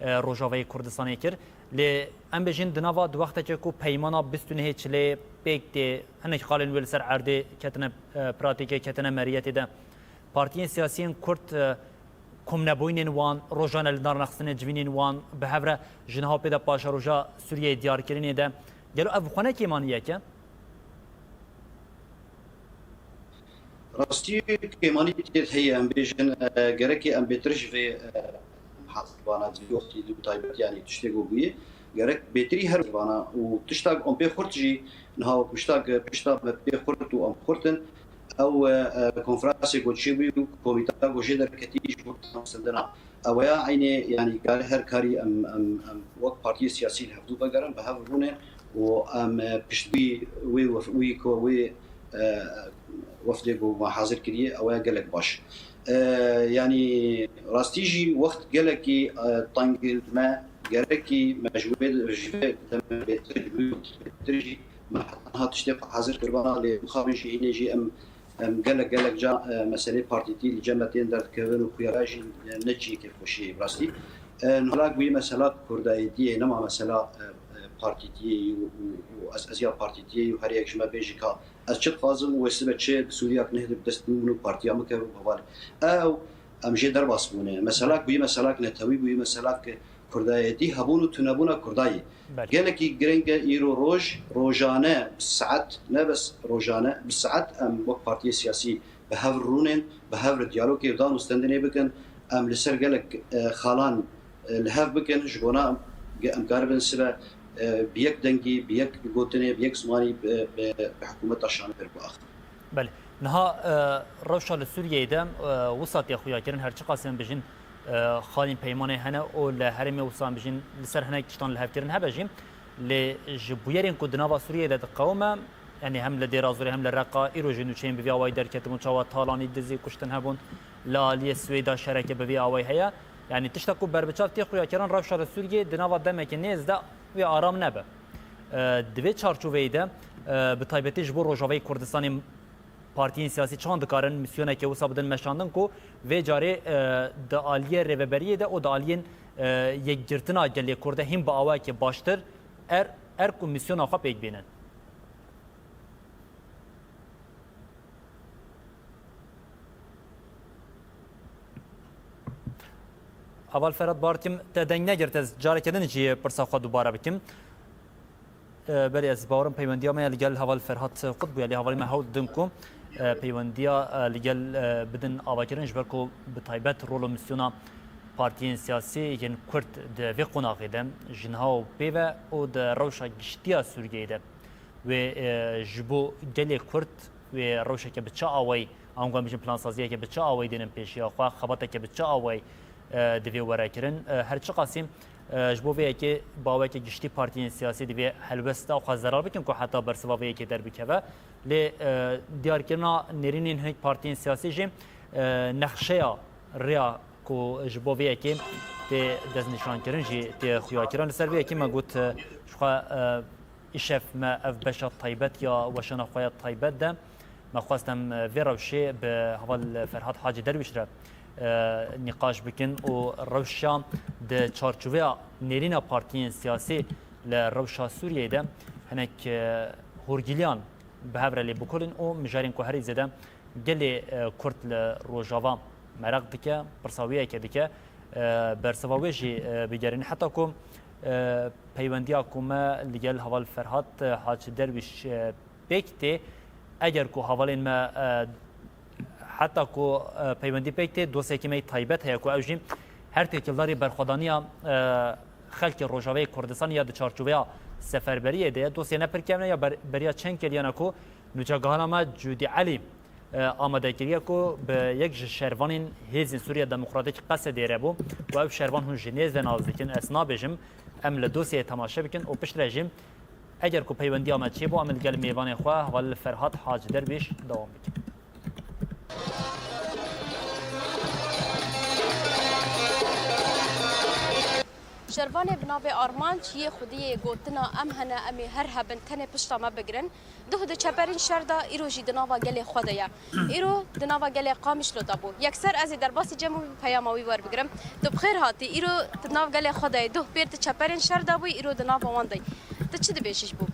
e, Rojavayê Kurdistanê kir. Lê em bêjin di nava di wextekê ku peymana bîst û nehê çilê pêk tê, hinek xalên wê li ser erdê ketine, e, pratîkê, ketine meriyetê de partiyên siyasiyên Kurd, e, komnebûyînên wan, rojane li dar nexistinê civînên wan bi hev re ji niha pê de paşeroja Sûriyeyê diyarkirinê de gelo ev bi xwe ne kêmaniyek e? Rastî kêmanî tê heye, em bêjin, e, gerekê em bêtir ji vê, e, hazirvana di vî wextî de bi taybet, yanî tiştê ku bûye, gerek bêtirî her vana û tiştak em pê xurt jî niha wek tiştak pişta me pê xurt û em xurt in, ew, e, e, konferansê ku çêbû û komîta ku jê derketî ji bo sendina Ew ya eynê, yanî kar, her karî em, em, em wek partiyê siyasî li hevdû vegerin, bi hev rûnên û em, e, piştgirî wê wef-, wî ku wê, e, wefdê ku me hazir kiriye, ew ya gelek baş. E, yanî rastî jî wext gelekî, e, teng e, me gerekî me ji wê, ji vê demê bêtir, ji wê bêtir jî me heta niha tiştê xwe hazir kiribana, lê mixabin jî hînê jî em Em gelek, gelek ca, e, meselê partîtî li cem me tên derdikevin û xuyara jî, e, ne cihekê xweşiyê ye bi rastî. E, niha bûyî mesela kurdayetiyê, nema mesela, e, e, partîtiyê û, û, û ez, eziya partîtiyê û her yek ji me bêjî ka ez çi dixwazim û wê sibe çi bi Sûriyak nehdir bi dest min û partiya min keve û hevalê. Ew, em jê derbas bûne. Meselak bûyî meselak netewî bûyî meselak kurdayetî, hebûn û tunebûna kurdayê. Belê. Gelekî giring e îro roj, rojane, bi saet, ne bes rojane, bi saet em wek partiyê siyasî bi hev rûnên, bi hev re diyalogê û dan û stendinê bikin, em li ser gelek, e, xalan, e, li hev bikin, ji bona ge-, em karibin sibe, e, bi yek dengî, bi yek gotinê, bi yek zimanî, bi, bi, bi hikûmeta şanê biaxivin. Belê. Niha, e, rewşa li Sûriyeyê de, e, wisa tê xuyakirin, her çiqas em bijîn, e, xalên peymanê hene û li herêmê wisa em bijîn li ser hinek tiştan li hev kirin hebe jî. Lê ji bûyerên ku di nava Sûriyeyê de diqewime, yanî hem li Dêra Zorê hem li Reqa, îro jî nûçeyên bi vî awayî derketibûn, çawa talanî, dizî, kuştin hebûn, li aliyê Swêda şereke bi vî awayî heye. Yanî tişta ku berbiçav tê xuyakirin, rewşa li Sûriyeyê di nava demeke nêz de wê aram nebe. E, di vê çarçoveyê de, e, bi taybetî ji bo Rojavayê Kurdistanê partiyên siyasî çawan dikarin misyoneke wisa bidin meşandin ku vê carê, e, di aliyê rêveberiyê de û di aliyên, e, yekgirtina gelê Kurd de hîn bi awayekê baştir er, erk û misyona xwe pêk bînin? Heval Ferhat Barkim, te deng negirt, ez careke din jî pirsa xwe dubare bikim. E, belê, ez bawerim peywendiya me ya li gel heval Ferhat qut bûye, lê hevalê me hewl didin ku, e, peywendiya, e, li gel, e, bidin avakirin, ji ber ku bi taybet rol û misyona partiyên siyasî yên Kurd di vê qonaxê de ji niha û pê ve û di rewşa giştiya Sûriyeyê de wê, e, ji bo gelê Kurd wê rewşeke bi çi awayî, ango em bijin plansaziyeke bi çi awayî dênin pêşiya xwe, xebateke bi çi awayî, e, divê were kirin. E, her çiqasî E, ji bo vê yekê baweke giştî partiyên siyasî divê helwesta xwe zerar bikin ku heta bersiva vê yekê derbikeve. Lê, e, diyarkirina nêrînên hinek partiyên siyasî jî, e, nexşeya rêya ku ji bo vê yekê tê destnîşankirin jî tê xuyakirin. Li ser vê yekê me got, e, ji xwe, e, îşev me ev beşa taybet ya weşana xwe ya taybet de me xwest em, e, vê rewşê bi heval Ferhat Hacî Derwîş re, e, nîqaş bikin û rewşa di çarçoveya nêrîna partiyên siyasî li rewşa Sûriyeyê de hinek, e, hûrgiliyan bi hev re lê bikolin û mijarên ku herî zêde gelê, e, Kurd li Rojava meraq dike, pirsa wê yekê dike, e, bersiva wê jî, e, bigerîne. Heta ku, e, peywendiya ku me li gel heval Ferhat, e, Hac Derwîş, e, pêk tê, eger ku hevalên me, e, heta ku, e, peywendî pêk tê, dosyekî me yê taybet heye ku ew jî her têkildarî berxwedaniya, e, xelkê Rojavayê Kurdistanê ya di çarçoveya seferberiyê de ye. Dosyê ne pir kevn e ya ber-, beriya çend kêliyana ku nûçegihana me Cûdî Elî, e, amade kiriye ku bi yek ji şervanên Hêzên Sûriya Demokratîk Qesedê re bû û ew şervan hûn ji nêz ve nas dikin. Ez nabêjim, em li dosyayê temaşe bikin û piştre jî eger ku peywendiya me çêbû, em li gel mêvanê xwe heval Ferhat Hacî Derwîş dewam bikin. Şervanê bi navê Armanc yê xwediyê gotina em hene, em ê her hebin, tenê pişta me bigirin. Duh di çeperên şer de, îro jî di nava gelê xwe de ye. Îro di nava gelê Qamişlo de bû. Yekser ez ê derbasî cem û peyama wî werbigirim. Tu bi xêr hatî. Îro tu di nav gelê xwe de yî. Duh pêr di çeperên şer de bûyî, îro di nava wan de yî. Tu çi dibêjî ji bo?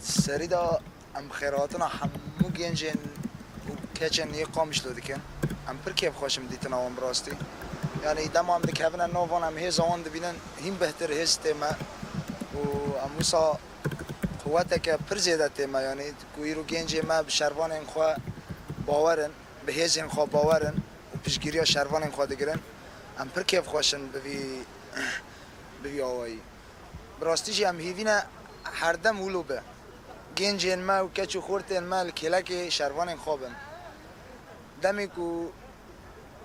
Serî de em xêrhatina hemû gencên û keçên yê Qamişlo dikin. Em pir kêfxweş in bi dîtina wan bi rastî. Yanî dema em dikevine nav wan, em hêza wan dibînin, hîn bihtir hêz tê me û em wisa quweteke pir zêde tê me, yanî ku îro gencê me bi şervanên xwe bawer in, bi hêzên xwe bawer in û piştgiriya şervanên xwe digirin. Em pir kêfxweş in bi vî, bi vî awayî. Bi rastî jî em hêvî ne herdem wilo be. Gencên me û keç û xortên me li kêlekê şervanên xwe bin. Demê ku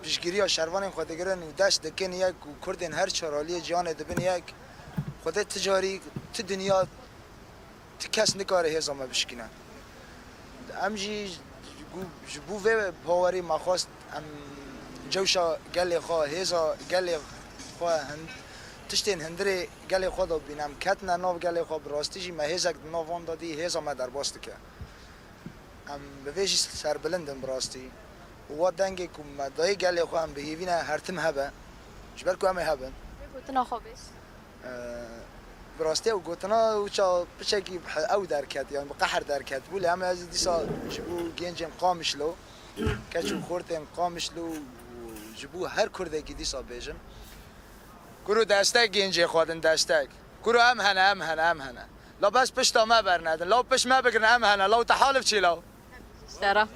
piştgiriya şervanên xwe digirin û dest dikin yek û Kurdên her çar aliyê cîhanê dibin yek, Xwedê ti carî, ti dinya, ti kes nikare hêza me bişkîne. Em jî ji bo vê bawerî me xwest em cewşa gelê xwe, hêza gelê xwe, hin-, tiştên hundirê gelê xwe de bîne. Em ketine nav gelê xwe, bi rastî jî me hêzek di nav wan de dî, hêza me derbas dike. Em bi vê jî serbilind in bi rastî. Û wa dengê ku me dayê gelê xwe, em bi hêvî ne her tim hebe, ji ber ku em ê hebin. Vê gotina xwe bêj. Eee, bi rastî ew gotina wisa piçekî bi he-, ew derket, yani bi qehr derket bû, lê em ez dîsa ji bo gencên Qamişlo, keç û xortên Qamişlo û ji bo her Kurdekî dîsa bêjim. Kuro destek gencê xwe din destek. Kuro em hene, em hene, em hene. La bes pişta me bernedin. Law pişt me bigirin, em hene. Law te halif çî law. Sera.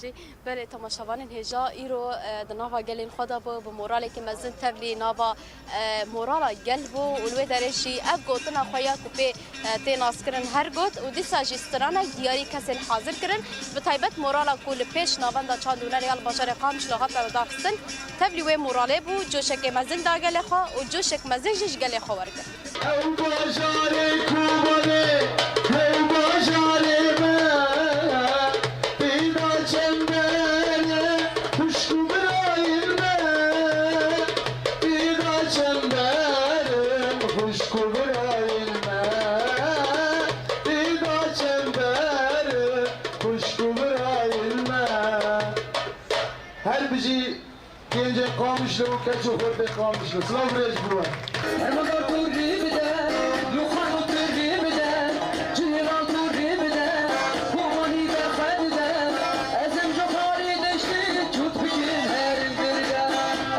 Jî belê temaşevanên hêja îro, e, di nava gelên xwe de bû, bi moralekî mezin tevlî nava, e, morala gel bû û li wê derê jî ev gotina xwe ya ku pê, e, tê naskirin her got û dîsa jî stranek diyarî kesên hazir kirin. Bi taybet morala ku li pêş Navenda Çand û Hunerê ya li bajarê Qamişlo hatine daxistin, tevlî wê moralê bû, coşekê mezin da gelê xwe û coşek mezin jî ji gelê xwe wergirt. Ew bajarê Kobanê, hey bajarê me, pêda çember, xwişk û birayên me, pêda çember, xwişk û birayên me, pêda çember, xwişk û birayên me. Her bijî Gencên Qamişlo û keç û xortê Qamişlo. Silav rêz bi we. Hermandar tu rî bide, Luxan û tu rî bide, Cihêlan tu rî bide, Kobanî derxe dide. Ez êm ji xarî deştî cût bikim her girde.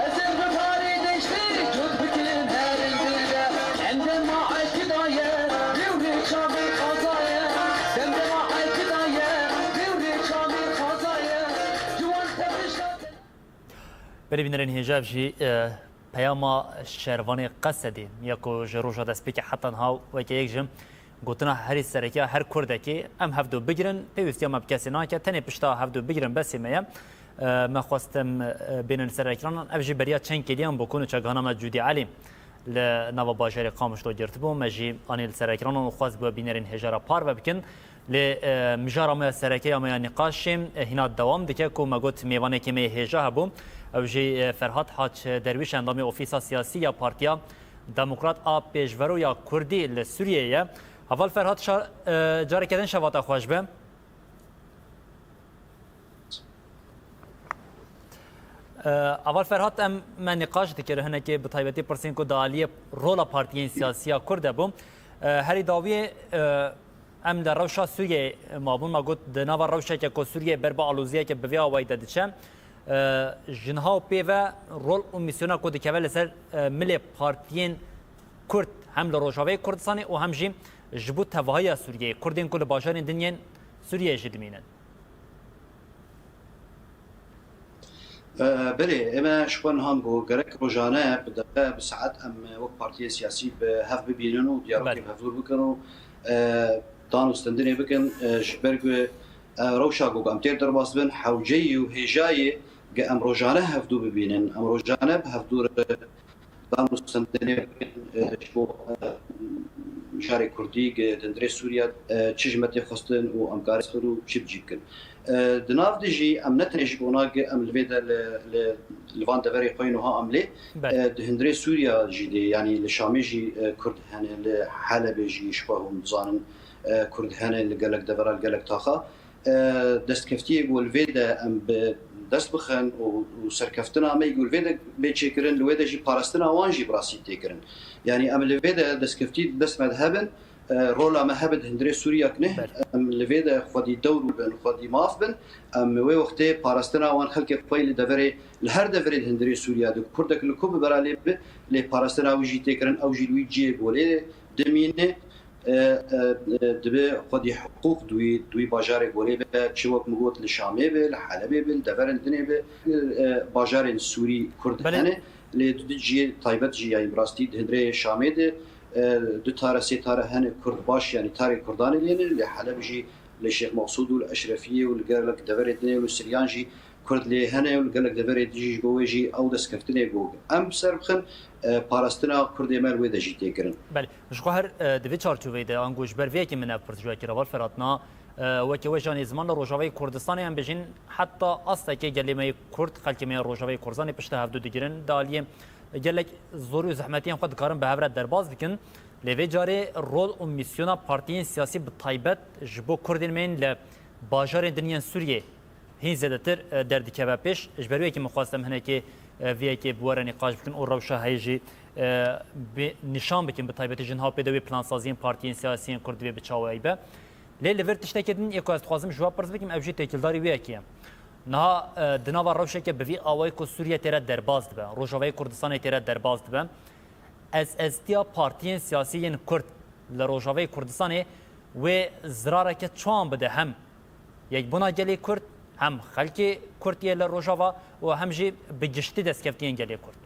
Ez êm ji xarî deştî cût bikim her girde. Em dema ekî daye, rî û rî çavê xazaye. Dem dema ekî daye, rî û rî çavê xazaye. Ciwan tepişta Belê bînerên hêja, ev jî, e, peyama şervanê Qesedê ya ku ji roja destpêkê heta niha weke yek ji gotina herî sereke ya her Kurdekê, em hevdu bigirin, pêwîstiya me bi kesê nake, tenê pişta hevdu bigirin besê me ye. E, me xwest em, e, bênin li ser ekranan, ev jî beriya çend kêliyan bû ku nûçegihana me Cûdî Elî li nava bajarê Qamişlo girtibû. Me jî anî li ser ekranan û xwest bi we bînerên hêja re parve bikin. Lê, e, mijara me ya sereke ya me ya nîqaşê, e, hîna dewam dike ku me got mêvanekê me yê hêja hebû. Ew jî, e, Ferhat Haç Derwîş, endamê Ofîsa Siyasî ya Partiya Demokrat a Pêşvero ya Kurdî li Sûriyeyê ye. Heval Ferhat, şa-, e, careke din şeva te xweş be. E, Heval Ferhat, em me nîqaş dikir hinekê bi taybetî pirsên ku di aliyê rola partiyên siyasî ya Kurd de bû. E, herî dawiyê, e, em li rewşa Sûriyeyê mabûn. Me got di nava rewşeke ku Sûriye ber bi aloziyeke bi vê awayî de diçe. E, ji niha û pê ve rol û mîsyona ku dikeve li ser, e, milê partiyên Kurd hem li Rojavayê Kurdistanê û hem jî ji bo tevahiya Sûriyeyê, Kurdên ku li bajarên din yên Sûriyeyê jî dimînin. E, belê, ême ji xwe niha got gerek rojane bi deqe, bi saet em wek partiyên siyasî bi hev bibînin û diyalogê Belê. bi hevdûr bikin û, e, dan û stendinê bikin, e, ji ber ku, e, rewşa ku em têr derbas dibin, hewceyî û hêjayê ku em rojane hevdû bibînin, em rojane bi hevdûr dan û stendinê bikin, e, ji bo, e, mijarê Kurdî, e, di hundirê Sûriye, e, çi ji me tê xwestin û em karin xwir û çi bi cî bikin. E, di nav de jî em ne tenê ji bona ku em li vê de li, li, li van deverê xwe yên wiha em lê, Belê. e, di hundirê Sûriye jî dê, yanî li Şamê jî, e, Kurd hene, li Helebê jî ji xwe hûn dizanin, e, Kurd hene, li gelek devera, li gelek taxa. E, destkeftiyê ku li vê de em bi dest bixin û, û serkeftina me ku li vê de bê çêkirin, li wê de jî parastina wan jî bi rastî tê kirin. Yanî em li vê de destkeftî di dest me de hebin, e, rola me hebe di hundirê Sûriyak ne, Belê. em li vê de xwedî dewr bin, xwedî maf bin, em wê wextê parastina wan xelkê xwe yê li deverê, li her deverê di hundirê Sûriya de kurdek li ku bi bera lê bi, lê parastina wî jî tê kirin, ew jî li wî cihê ku lê dimîne, e, e, e, dibe xwedî hiqûq di wî, di wî bajarê ku lê be, çi wek min got li Şamê be, li Helebê be, li deverên dinê be, e, bajarên Sûrî Kurd Belê. hene. Lê di du cihê taybet jî, yanî bi rastî di hundirê Şamê de, e, du tare, sê tare hene Kurd baş, yanî tarê Kurdanê lê ne, li Heleb jî, li Şêx Meqsûd û li Eşrefiyê û li gelek deverê dinê û li Siryan jî Kurd lê hene û li gelek deverê din jî ji bo wê jî ew destkeftinê ku em bi ser bixin, e, parastina Kurdê me li wê de jî tê kirin. Belê, ji xwe her, e, di vê çarçoveyê de, ango ji ber vê yekê min ev pirs ji we kir, Heval Ferhat, niha, e, weke we jî anî ziman li Rojavayê Kurdistanê, em bêjin heta astekê gelê me yê Kurd, xelkê me yê Rojavayê Kurdistanê pişta hevdû digirin, di aliyê gelek zorî û zehmetiyên xwe dikarin bi hev re derbas bikin. Lê vê carê rol û mîsyona partiyên siyasî bi taybet ji bo Kurdên me yên li bajarên din yên Sûriyê hîn zêdetir, e, derdikeve pêş. Ji ber wê yekê min xwest em hinekê, e, vê yekê bi we re nîqaş bikin û rewşa heyî jî, e, bi nîşan bikin, bi taybetî ji niha pê de wê plansaziyên partiyên siyasiyên Kurd divê bi çawayî be. Lê li vir tiştekê din yê ku ez dixwazim ji we pirs bikim, ev jî têkildarî wê yekê ye. Niha, e, di nava rewşeke bi vî awayî ku Sûriye tê re derbas dibe, Rojavayê Kurdistanê tê re derbas dibe, ezeztiya partiyên siyasî yên Kurd li Rojavayê Kurdistanê wê zirareke çawan bide hem yekbûna gelê Kurd, hem xelkê Kurd yê li Rojava û hem jî bi giştî destkeftiyên gelê Kurd?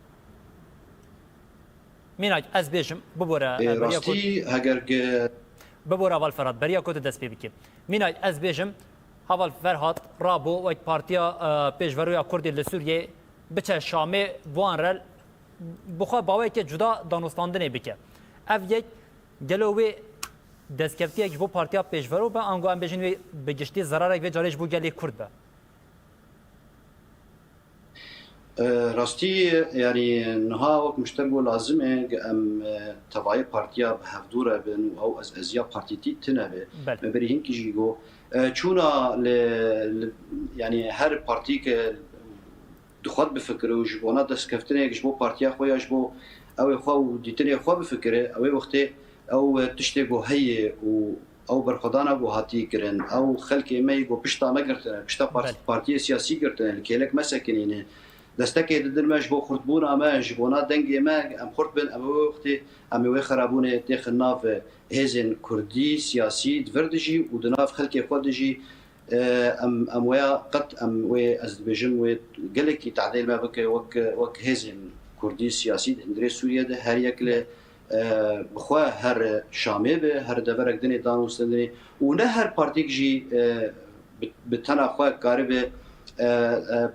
Mînak, ez bêjim, bibore, Ê, e, beriya ku rastî, heger ge- Bibore, Heval Ferhat, beriya ku tu dest pê bikî. Mînak, ez bêjim, Heval Ferhat rabû wek Partiya, e, Pêşveroya Kurdê li Sûriyê biçe Şamê, bi wan re bi xwe bi awayeke cuda danûstandinê bike. Ev yek, gelo wê destkeftiyek ji bo Partiya Pêşvero be, ango em bêjin wê bi giştî zerarek vê carê ji bo gelê Kurd be? E, rastî, yanî niha wek min ji te got lazim e, em, e, tevayê partiya bi hevdû re bin û ew ezeziya partîtî tune be. Belê. Me berî hinkî jî got, e, çûna li, li, yanî her partî ke dixwet bifikire û ji bona destkeftinek ji bo partiya xwe ya ji bo ew ê xwe û dîtinê xwe bifikire, ew ê wextê ew tiştê ku heye û ew berxwedana ku hatî kirin, ew xelkê me yî ku pişta me girtine, pişta part-, Belê. partiyê siyasî girtine, li kêlek me sekinîne, destekê didin me ji bo xurtbûna me, ji bona dengê me, em xurt bin, em ê wê wextê, em ê wê xerabûnê têxin nav hêzên kurdî, siyasî, di vir de jî û di nav xelkê xwe de jî, e, em, em weya qet, em wê, ez dibêjim, wê gelekî tadêl me bike wek, wek hêzên kurdî siyasî di hundirê Sûriye de her yek li, e, bi xwe her Şamê be, her deverek dinê dan û stendinê û ne her partîk jî, e, bi, bi tena xwe karibe, e, e,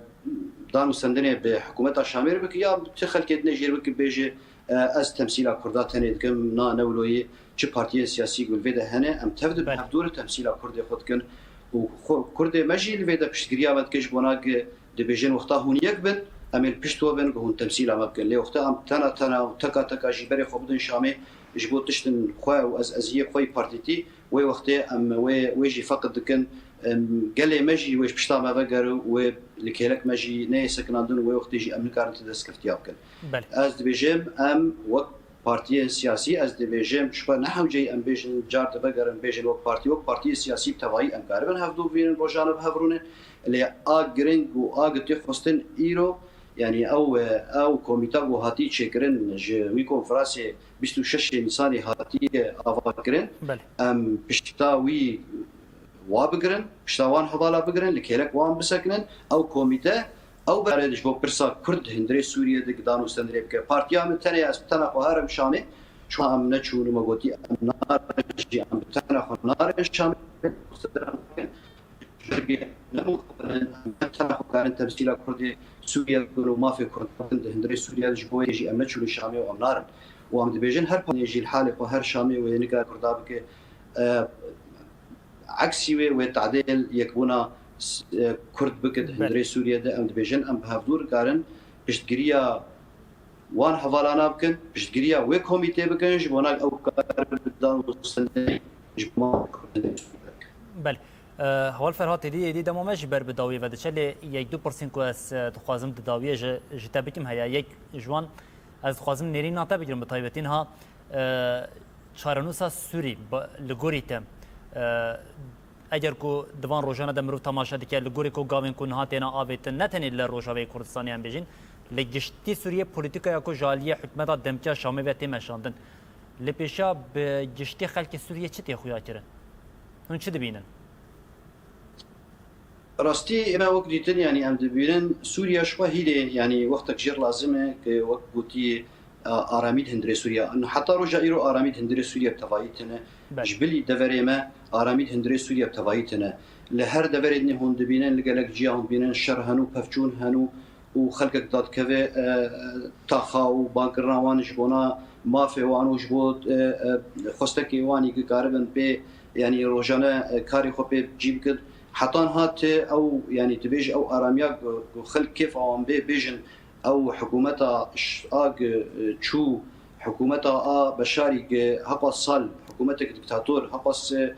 dan û stendinê bi hikûmeta Şamê re bike ya ti xelkê dinê jêr bike bêje, E, ez temsîla Kurda tenê dikim, na ne wilo yê, çi partiyên siyasî ku li vê de hene, em tev de bi Belê. hevdû re temsîla Kurdê xwe dikin. Û xwe, Kurdê me jî li vê de piştgiriya me dike ji bona ku dibêjin wexta hûn yek bin, em ê li pişt we bin ku hûn temsîla me bikin. Lê wexta em tena tena û teka teka jî berê xwe bidin Şamê, ji bo tiştin xwe û ez eziyê xwe yî partîtî, wê wextê em wê, wê jî feqid dikin. Em, gelê me jî wê ji pişta me vegere û wê li kêlek me jî neyê sekinandin û wê wextê jî em nikarin ti destgeftiya bikin. Belê. Ez dibêjim, em wek partiyên siyasî, ez dibêjim, ji xwe ne hewce ye em bêjin, car divegerin, bêjin wek partî, wek partiyên siyasî bi tevayî em karibin hevdû bibînin, rojane bi hev rûnin. Lê a giring û a ku tê xwestin îro, yanî ew, ew komîta ku hatî çêkirin ji wî konferansê bîst û şeş Nîsanê hatiye avakirin, Belê. em pişta wî wa bigirin, pişta wan hevala bigirin, li kêlek wan bisekinin, ew komîte, ew berê ji bo pirsa Kurd di hundirê Sûriyê de gidan û sendirê bike. Partiya min tenê ez bi tena xwe herim Şamê, çima em neçûn û me gotî em narin jî, em bi tena xwe narin Şamê, ji ber ku ne mixabin, em tena xwe karin temsîla Kurdê Sûriye bikin û mafê Kurdan bikin di hundirê Sûriye de, ji bo yê jî em neçûn Şamê û em narin. Û em dibêjin her panê jî li halê xwe her Şamê wê nika Kurda bike. E, Eksî wê, wê tadêl yekbûna s-, e, Kurd bike di Belê. hundirê Sûriye de, em dibêjin, em bi hevdû dikarin piştgiriya wan hevalana bikin, piştgiriya wê komîtê bikin, ji bona ew kar bidan û sendê ji bo Kurd di hundirê Sûriye de bikin. Belê. E, Heval Ferhat, êdî, êdî dema me jî ber bi dawiyê ve diçe, lê yek du pirsên ku ez, e, dixwazim di dawiyê ji, ji te bikim heye. Yek ji wan, ez dixwazim nêrîna te bigirim bi taybetî niha, e, çarenûsa Sûrî, ba-, li gorî te, e, eger ku di van rojane de mirov temaşe dike, li gorî ku gavên ku niha têne avêtin, ne tenê li Rojavayê Kurdistanê em bêjin, li giştî Sûriyê polîtîkaya ku ji aliyê hikûmeta demkî ya Şamê ve tê meşandin, li pêşiya bi giştî xelkê Sûriyê çi tê xuya kirin? Hûn çi dibînin? Rastî, me wek dîtin, yanî em dibînin Sûriye ji xwe hîlê, yanî wextek jêr lazim e, ku wek gotî, a-, aramî di hundirê Sûriye. Heta roja îro aramî di hundirê Sûriye bi tevayî tune. Belê. Ji bilî deverê me aramî di hundirê Sûriye bi tevayî tune. Li her deverê dinê hûn dibînin, li gelek ciya hûn dibînin şer hene û pevçûn hene û û xelkek dadikeve, e, e, taxa û bankirina wan ji bona mafê wan û ji bo, e, e, xwestekê wan ê ki karibin pê, yanî rojane, e, karê xwe pê cî bikin. Heta niha ti ew, yanî tu bêjî ew aramiya ku, ku xelk kêfa wan bê, bêjin ew hikûmeta ş-, a ki, e, çû, hikûmeta a Beşarî ki heqas sal, hikûmetek diktator, heqas, e,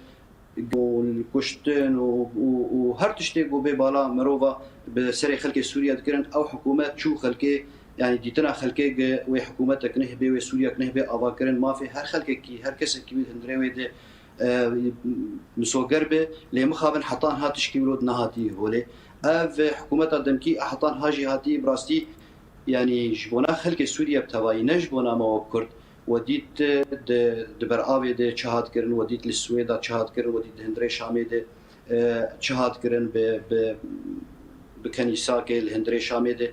û kuştin û, û, û her tiştê ku bê bala mirova bi serê xelkê Sûriye dikirin, ew hikûmet çû xelkê, yanî dîtina xelkê gi wê hikûmetek nehbê, wê Sûriyek nehbê ava kirin, mafê her xelkekî, her kesekî wê di hundirê wê de, e, misoger be, lê mixabin heta niha tişkî wilo nehatî holê. Ev hikûmeta demkî heta niha jî hatî bi rastî, yanî ji bona xelkê Sûriye bi tevayî, ne ji bona me wek Kurd, we dît di, di ber avê de çi hat kirin, we dît li Swêda çi hat kirin, we dît di hundirê Şamê de, e, çi hat kirin bi, bi, bi kenîsakê li hundirê Şamê de.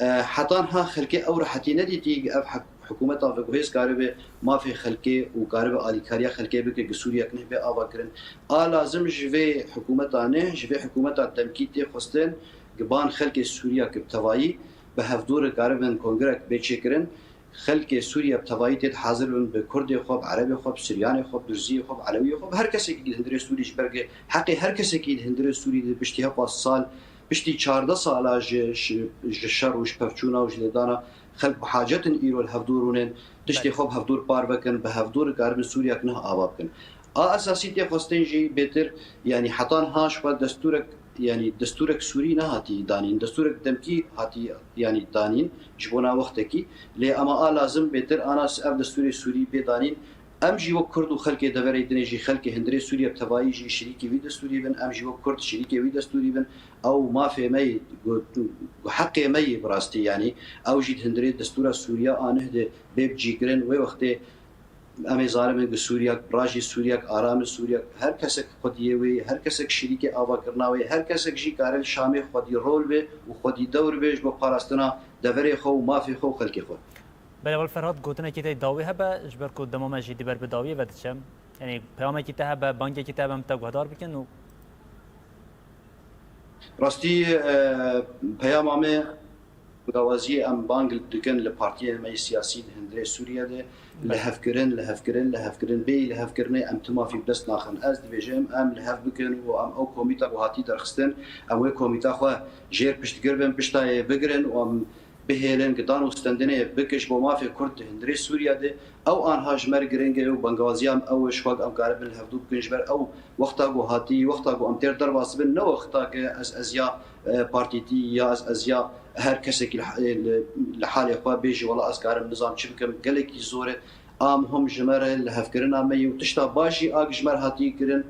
E, heta niha xelkê ew rehetî nedîtî, ev hek-, hikûmeta veguhêz karibe mafê xelkê û karibe alîkariya xelkê bike, gi Sûriyek nehbê ava kirin. A lazim ji vê hikûmeta neh, ji vê hikûmeta demkî tê xwestin, gi ban xelkê Sûriya ki bi tevayî bi hevdû re karibin kongrek bê çêkirin. Xelkê Sûriye bi tevayî tê de hazir bin bi Kurdê xwe, bi Erebê xwe, bi Suryanê xwe, bi Durziyê xwe, bi Elewiyê xwe, bi her kesekî di hundirê Sûrî, ji ber ku heqê her kesekî di hundirê Sûrî de piştî heqas sal, piştî çardeh sala ji, ji, ji şer û ji pevçûna û ji lêdana xelk bi hacet in îro li hevdû rûnin, tiştê Belê. xwe bi hevdû re parve kin, bi hevdû re karibin Sûriyek nuh ava bikin. A esasî tê xwestin jî bêtir, yanî heta niha ji xwe destûrek, yanî destûrek Sûrî nehatî danîn, destûrek demkî hatî, yanî danîn ji bona wextekî. Lê ema a lazim bêtir ana s-, ev destûrê Sûrî bê danîn. Em jî wek Kurd û xelkê deverê dinê jî, xelkê hundirê Sûriye bi tevayî jî şirîkê wî destûrî bin, em jî wek Kurd şirîkê wî destûrî bin. Ew mafê me yê, gu-, gu heqê me yê bi rastî, yanî ew jî di hundirê destûra Sûriya a neh de bê bicîkirin. Wê wextê em ê zaribin ku Sûriyek, birajî Sûriyek, aramî Sûriyek, her kesek xwediyê wê, her kesek şirîkê avakirina wê, her kesek jî kare li Şamê xwedî rol bê û xwedî dewr bê ji bo parastina deverê xwe û mafê xwe û xelkê xwe. Belê, Heval Ferhat, gotinekî te dawî hebe, ji ber ku dema me jî dî ber bi dawiyê ve diçe. Yanî peyamekî te hebe, bangekî te hebe, em te guhdar bikin û Rastî, e, peyama me Gawaziyê em bang dikin li partiyên me yê siyasî li hundirê Sûriye de, li hevkirin, li hevkirin, li hevkirin, bêyî li hevkirinê em tu mafî bi dest naxin. Ez dibêjim, em li hev bikin û em ew komîta ku hatî derxistin, em wê komîta xwe jêr piştgir bin, pişta yê bigirin û em bihêlin, gidan û stendinê bikin ji bo mafê Kurd di hundirê Sûriye de. Ew anha ji me re giring e û bangawaziya em ew e, ji xwe em karibin li hevdû bikin, ji ber ew wexta ku hatî, wexta ku em têr derbas bin, ne wexta ke ez, ez ya, e, partîtî ya ez, ez ya her kesekî li, li, li halê xwe bêjî, wela ez karim nizam çi bikim, gelekî zor e. A muhim ji me re li hevkirina me yî û tişta baş jî a ji me re hatî kirin.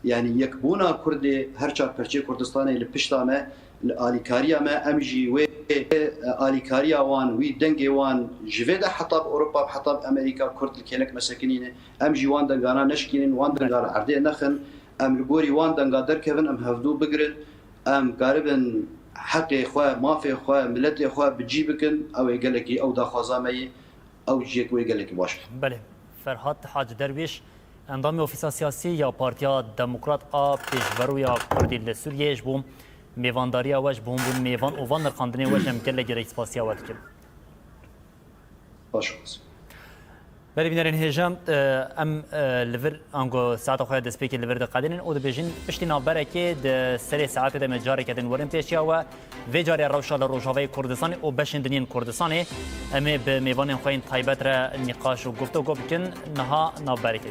Yanî yekbûna Kurdê her çar perçeyê Kurdistanê li pişta me, li alîkariya me, em jî wê, e, alîkariya wan, wî dengê wan ji vê de heta bi Ewropa, heta bi Amerîka Kurd li kêlek me sekinîne. Em jî wan dengana neşkînin, wan denga li erdê nexin. Em li gorî wan denga derkevin, em hevdû bigirin. Em karibin heqê xwe, mafê xwe, miletê xwe bi cî bikin. Ew ê gelekî, ew daxwaza me ye. Ew ciyek wê gelekî baş be. Belê. Ferhat Hacı Derwîş, endamê Ofîsa Siyasî ya Partiya Demokrat a Pêşveroya Kurdî li Sûriyeyê, ji bo mêvandariya we, ji bo hûn bûn mêvan û van nirxandinê we, ji em gelek gelek spasiya we dikin. Baş olsun. Belê bînerên hêja, e, em, e, li vir ango saeta xwe ya destpêkê li vir diqedînin û dibêjin, piştî navberekê di serê saetê de me careke din werin pêşiya we. Vê carê rewşa li Rojavayê Kurdistanê û beşên din yên Kurdistanê, em ê bi mêvanên xwe yên taybet re nîqaş û guftego bikin. Niha navberekê.